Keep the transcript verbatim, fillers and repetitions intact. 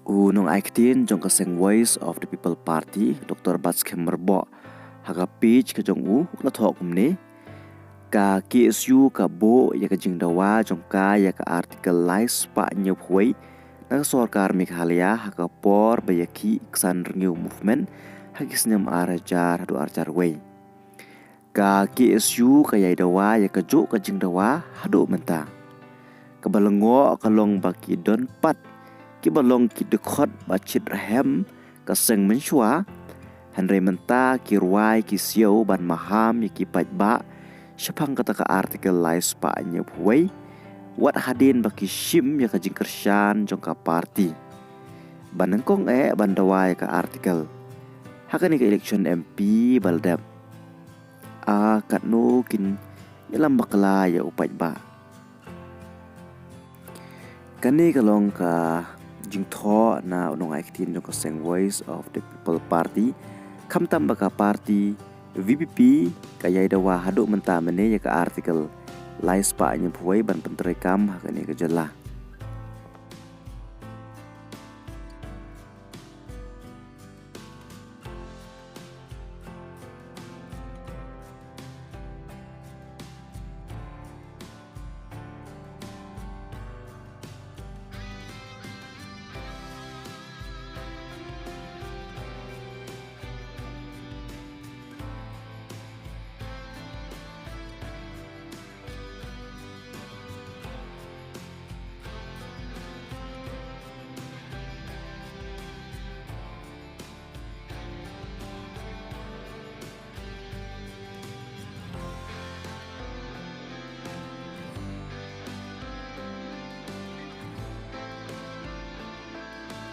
U nongai ktien jong ka seng Voice of the People Party, Dr Batskhem Myrboh, ha ka page ka jong u, u la thoh kumne: Ka K S U ka buh ïa ka jingdawa jong ka ïa ka Article lai spah hynñiewphew wei na ka sorkar Meghalaya ha ka por ba ïa ki ksan renew movement ha ki snem ar hajar haduh ar hajar wei. Ka K S U ka ïai dawa ïa ka juh ka jingdawa haduh mynta. Kaba lyngngoh ka long ba ki don pat kiba long ki dkhot ba shit rhem ka seng mynshuwa, hynrei mynta ki rwai ki siaw ban maham ïa ki paidbah shaphang kata ka Article lai spah hynñiewphew wei, wat hadien ba ki shim ïa ka jingkyrshan jong ka party. Ba nyngkong eh ban dawa ïa ka Article ha kane ka election M P ba la dep. A katno kin ïalam bakla ïa u paidbah. Kane ka long ka jingthoh na u nongai ktien jong ka seng Voice of the People Party, khamtam ba ka party V P P ka ïai dawa haduh mynta mynne ïa ka Article lai spah hynñiewphew wei ban pyntreikam ha kane ka jylla.